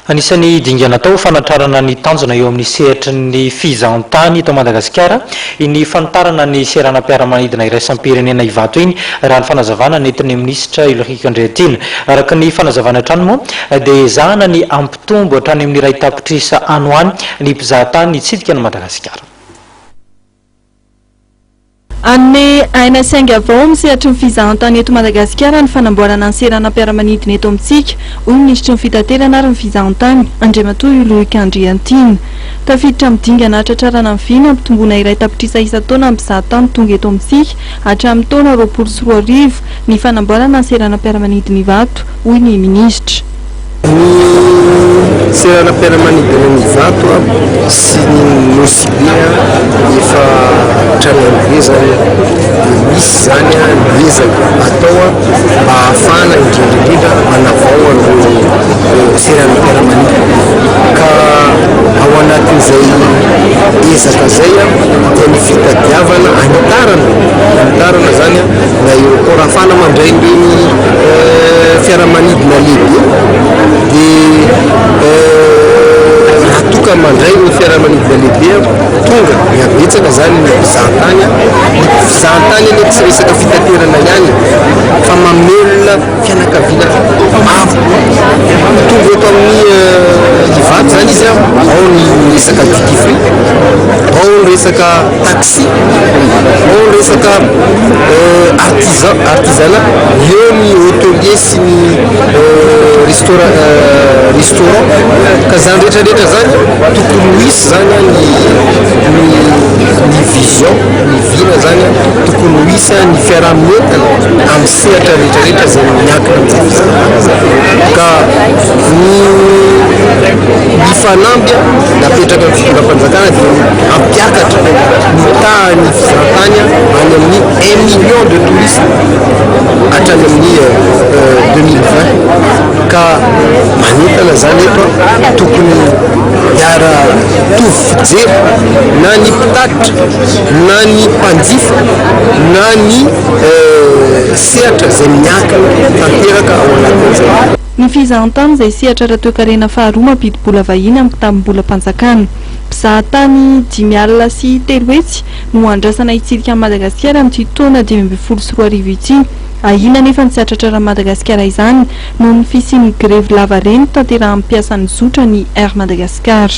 Anisan'ny dingana atao ho fanatrarana ny tanjona eo amin'ny sehatry ny fizahantany eto Madagasikara iny fanitarana ny seranam-piaramanidina iraisam-pirenena Ivato iny, raha ny fanazavana nentin'ny minisitra Ulrich Andriatiana. Araka ny fanazavana hatrany moa dia ezahana ny hampitombo hatrany amin'ny iray tapitrisa any ho any ny mpizahatany hitsidika an'i Madagasikara. Hanome aina sy ainga vao amin'ny sehatry ny fizahantany eto Madagasikara ny fanamboarana ny seranam-piaramanidina eto amintsika, hoy ny minisitry ny Fitaterana ary ny fizahantany, Andriamatoa Ulrich Andriantiana. Tafiditra amin'ny dingana hahatratrarana ny vina hampitomboana iray tapitrisa isan-taona ny mpizahatany tonga eto amintsika hatramin'ny taona 2020 ny fanamboarana ny seranam-piaramanidina Ivato, hoy ny minisitra. Ny seranam-piaramanidina any Ivato sy ny Nosy Be efa tranainy be zany dia misy zany ny ezaka atao mba hahafahana indrindra indrindra manavao an'ireo seranam-piaramanidina ka ao anatin'izay ezaka zay dia ny fitadiavana hanitarana hanitarana zany ny aéroport ahafahana mandray an'ireny fiaramanidina lehibe dia raha toa ka mandray ny fiaramanidina lehibe tonga mihabetsaka zany ny mpizahantany, ny mpizahantany anie tsy resaka fitaterana ihany fa mamelona fianakaviana maro tonga eto amin'ny Ivato zany izy ao ny resaka duty free, ao ny resaka taxi, ao ny resaka artisan artisanat, eo ny hotelier sy ny restaurant restaurant ka zany rehetra rehetra zany tokony ho hisy zany ny ny ny vision ny vina zany tokony ho hisy ny fiaraha-mientana amin'ny sehatra rehetra rehetra izay miankina amin'izay fizarana izay ka ny ny fanamby napetraka ny fitondram-panjakana dia ny hampiakatra ny tahan'ny fizahantany any amin'ny un million de touristes hatrany amin'ny 2020 ka manentana izany eto tokony hiara tovy fijery na ny mpitatitra na ny mpanjifa na ny sehatra izay miankina tanteraka ao anatin'izay. Ny fizahantany izay sehatra ara-toekarena faharoa mampidi-bola vahiny amin'ny kitabim-bolam-panjakana. Mpizahatany 305 no andrasana hitsidika an'i Madagasikara amin'ity taona 2015 ity. Ahiana anefa ny tsy hahatratraran'i Madagasikara izany noho ny fisian'ny grevy lavareny tanterahan'ny mpiasan'ny zotra ny Air Madagascar.